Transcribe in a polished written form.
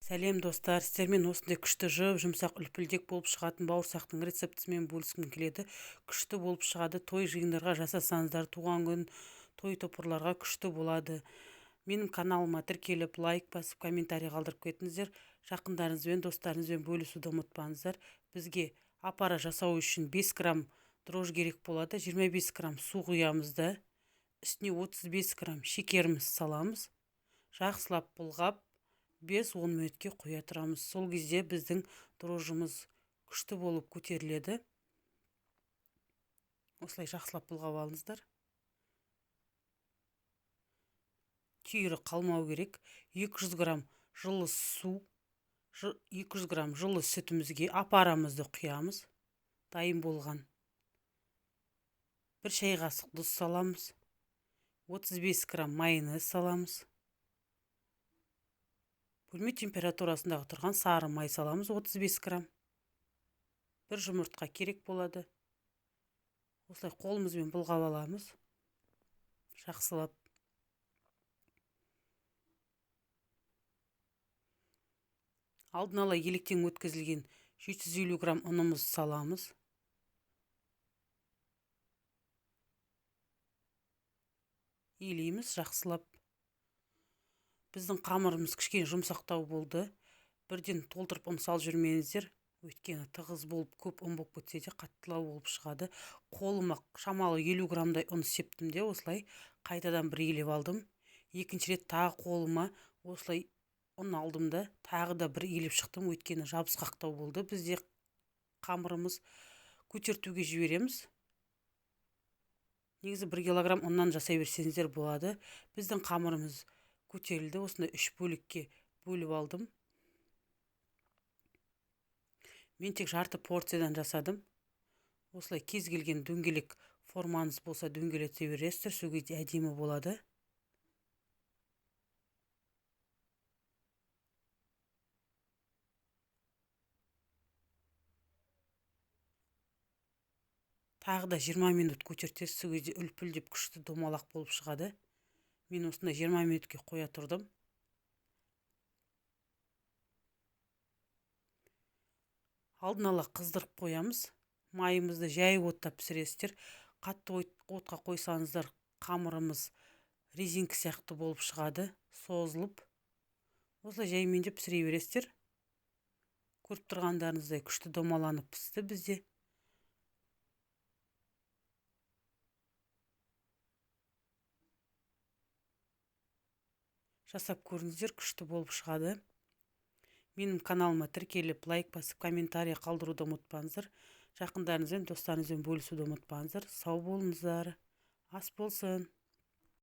Сәлем достар, сіздермен осындай күшті жып-жұмсақ үлпілдек болып шығатын бауырсақтың рецептісімен бөліскім келеді. Күшті болып шығады. Той жиындарға жасасаңыздар, туған күн, той топырларға күшті болады. Менің каналыма тіркеліп, лайк басып, комментарий қалдырып кетіңіздер. Жақындарыңызбен, достарыңызбен бөлісуді ұмытпаңыздар. Бізге апара жасау үшін 5 грамм дрожж керек болады. 25 грамм су құямыз да, үстіне 35 грамм шекеріміз саламыз. Жақсылап бұлғап 5-10 минутке қоя тұрамыз. Сол кезде біздің дрожжымыз күшті болып көтеріледі. Осылай жақсылап бұлғап алыңыздар. Түйірі қалмау керек. 200 грамм жылы су, 200 грамм жылы сүтімізге апарамызды құямыз. Дайын болған. 1 шай қасық тұз саламыз. 35 грамм майонез саламыз. Бөлме температурасындағы тұрған сары май саламыз 35 грамм. 1 жұмыртқа керек болады. Осылай қолымызбен бұлғап аламыз. Жақсылап. Алдын ала електен өткізілген 750 грамм ұнымызды саламыз. Елейміз жақсылап. Біздің қамырымыз кішкене жұмсақтау болды. Бірден толтырып ұн салып жүрмеңіздер. Өйткені тығыз болып, көп ұн болып кетсе де қаттылау болып шығады. Қолыма шамалы 50 граммдай ұн септім де осылай қайтадан бір елеп алдым. Екінші рет тағы қолыма осылай ұн алдым да тағы да бір елеп шықтым. Өйткені жабысқақтау болды. Бізде қамырымыз көтертуге жібереміз. Негізі 1 килограмм ұннан жасай берсеңіздер болады. Біздің қамырымыз көтерілді. Осындай 3 бөлікке бөліп алдым. Мен тек жарты порциядан жасадым. Осылай кез келген дөңгелек формаңыз болса дөңгелете бересіздер. Сол кезде әдемі болады. Тағы да 20 минут көтертесіз, сол кезде үлпілдеп күшті домалақ болып шығады. Мен осындай 20 минутке қоя тұрдым. Алдын ала қыздырып қоямыз. Майымызды жай отта пісіресіздер. Қатты отқа қойсаңыздар қамырымыз резинка сияқты болып шығады, созылып. Осылай жаймен де пісіре бересіздер. Көріп тұрғандарыңыздай күшті домаланып пісті бізде. Жасап көріңіздер, күшті болып шығады. Менің каналыма тіркеліп, лайк басып, комментарий қалдыруды ұмытпаңыздар. Жақындарыңызбен, достарыңызбен бөлісуді ұмытпаңыздар. Сау болыңыздар. Ас болсын.